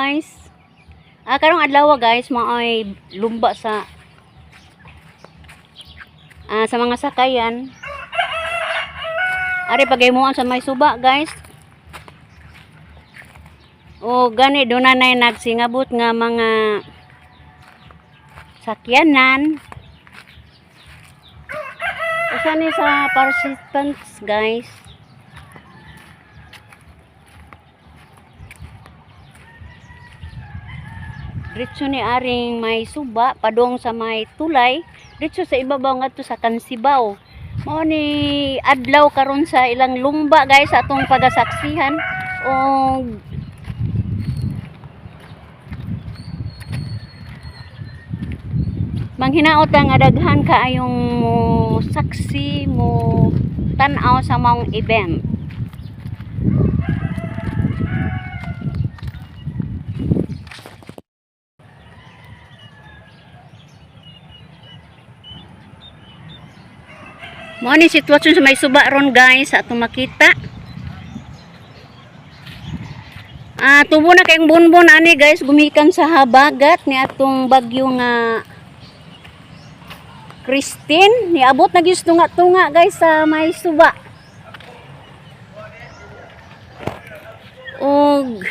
guys. Karong adlaw, guys, maoy lumba sa mga sakayan. Ari pagaymuan sa may suba, guys. O gani doon na nagsingabot nga mga sakyanan. Usa ni sa participants, guys. Diretso ni aring may suba padong sa may tulay, diretso sa ibabaw ngadto sa Kansibaw. Mao ni adlaw karon sa ilang lumba, guys, atong pagasaksihan og manghinaot nga daghan kaayong mo saksi, mo tan-aw sa maong event. Mao ni sitwasyon sa may suba ron, guys, sa atong makita. Tubo na kayong bonbon ani, guys, gumikan sa habagat ni atong bagyo nga Christine, niabot na gyud tunga-tunga, guys, sa may suba. Og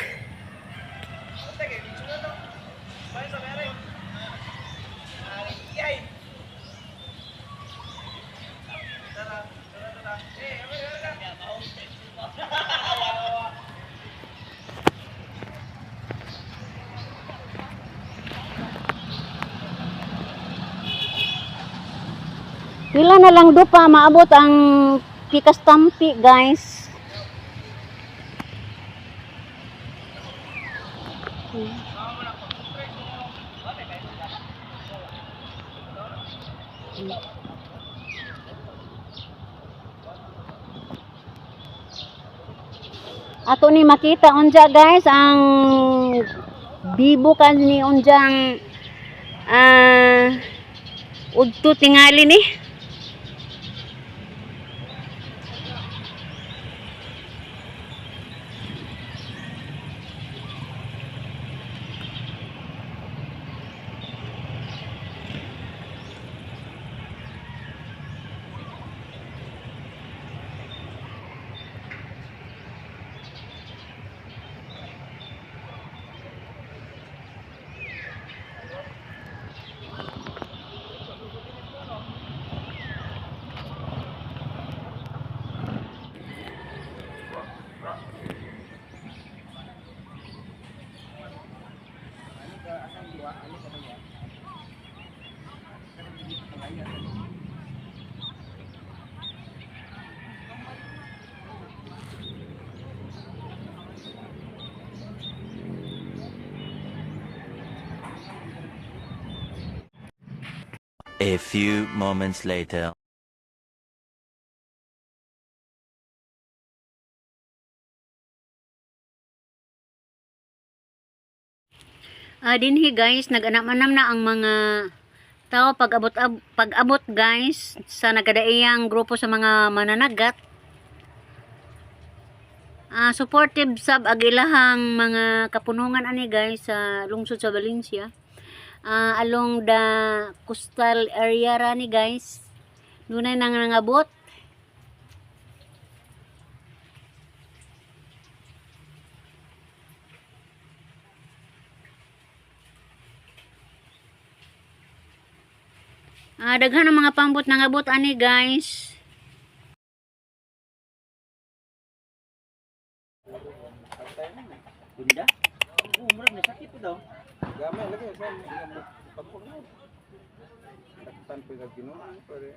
pila na lang do pa maabot ang pikas tampi, guys. Ato ni makita unja, guys, ang bibo kan ni unjang udto tingali ni. A few moments later. Dinhi, guys, nag-anam-anam na ang mga tao pag-abot, guys, sa nagadaiyang grupo sa mga mananagat. Supportive sab ag ilahang mga kapunungan ani, guys, sa lungsod sa Valencia. Along the coastal area ra ni, guys. Dunay nang nangabot. Daghan ang mga pambot nangabot ani, guys. Bunda? Oo, murag nasakit po daw. Gamay lagi sa pagpag mo. Takpan pa sa Ginoo pare.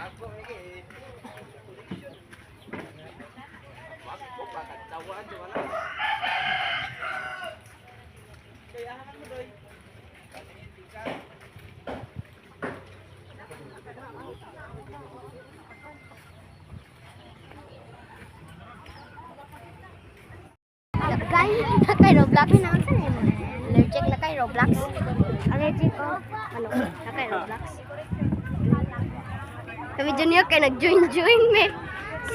Kay na kay Roblox na unsa na mo? Allergic na kay Roblox. Allergic ko. Ano? Na kay Roblox. Kami junior kay nag-join join me.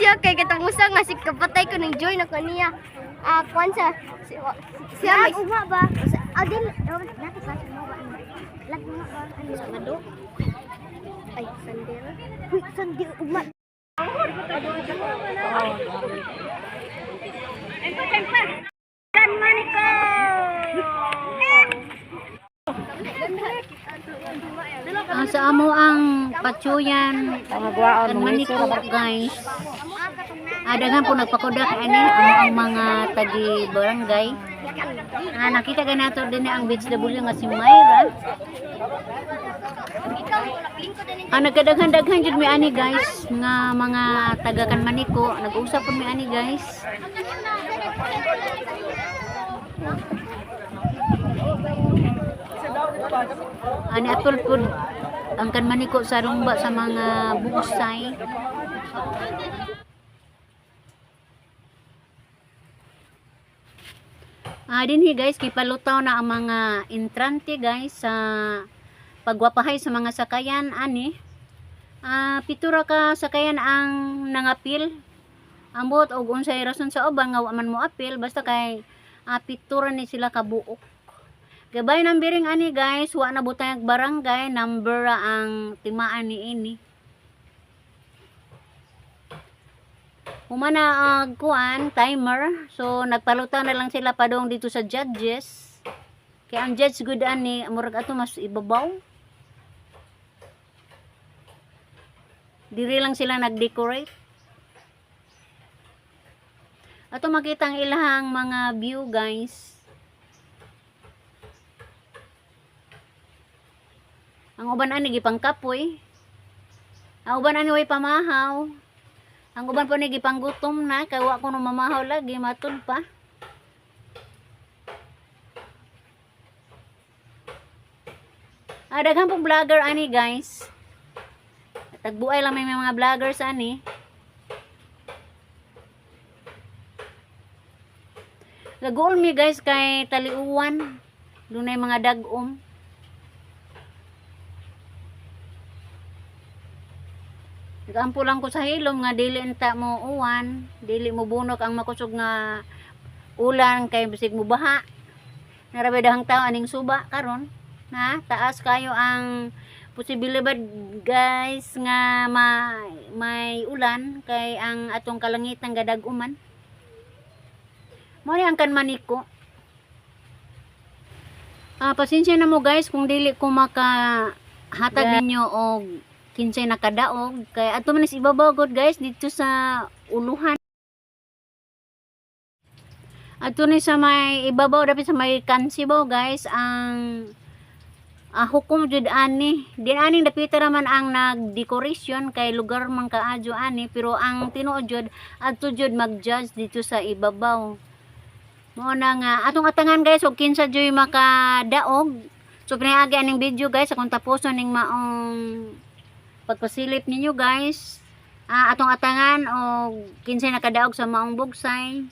Siya kay katamusa nga si kapatay ko nang join ako niya. Ah, kuan sa siya may ugma ba? Ah, dili natin sa ugma ba? Lag ugma ba? Ano sa mado? Ay, sandera. Uy, sandera ugma. Sa amo ang patsuyan kanmaniko, guys. Daghan po nagpakudak ani amo ang mga tagi barangay. Nakita ka nato din ang beach W nga si Myra. Nagkadaghan-daghan jud mi ani, guys, nga mga taga Kanmaniko, nag-usap pud mi ani, guys. Ani atol pud ang Kanmaniko sa rumba sa mga bugsay. Dinhi guys, gipalutaw na ang mga entrante, guys, sa pagwapahay sa mga sakayan ani. Pitura ka sakayan ang nangapil. Ambot og unsay rason sa uban nga wa man mo apil, basta kay pitura ni sila kabuok. Gabay ng biring ani, guys, wa na butang barangay number ra ang timaan ni ini. Humana ang kuan timer. So nagpalutaw na lang sila padong dito sa judges. Kaya ang judge good ani murag ato mas ibabaw. Diri lang sila nag-decorate. Ato makita ang ilahang mga view, guys. Ang uban ani gipangkapoy. Ang uban ani way pamahaw. Ang uban po ni gipanggutom na kay wa ko no mamahaw lagi matud pa. Daghan pong vlogger ani, guys. Tagbuay lang may mga vloggers ani. Lagool mi, guys, kay taliuwan. Dunay mga dagom. Nagampo lang ko sa hilom nga dili unta mo uwan, dili mo bunok ang makusog nga ulan kay bisig mo baha. Narabay dahang tao aning suba karon. Na taas kayo ang posibilidad, guys, nga may ulan kay ang atong kalangitan gadag-uman. Mo ni ang Kanmaniko. Pasensya na mo, guys, kung dili ko makahatag ninyo og kinsay nakadaog kay ato man is ibabaw gud, guys, dito sa uluhan. Ato ni sa may ibabaw dapit sa may Kansibaw, guys, ang hukom jud ani. Din ani dapita raman ang nag-decoration kay lugar man kaadyo ani, pero ang tinuod jud adto jud mag-judge dito sa ibabaw. Mao na nga atong atangan, guys, og kinsa juy makadaog. So pinaagi aning video, guys, akong tapuson ning maong pagpasilip ninyo, guys. Atong atangan og kinsay nakadaog sa maong bugsay.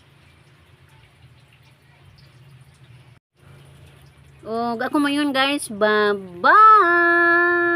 Og ako mayon, guys. Bye-bye.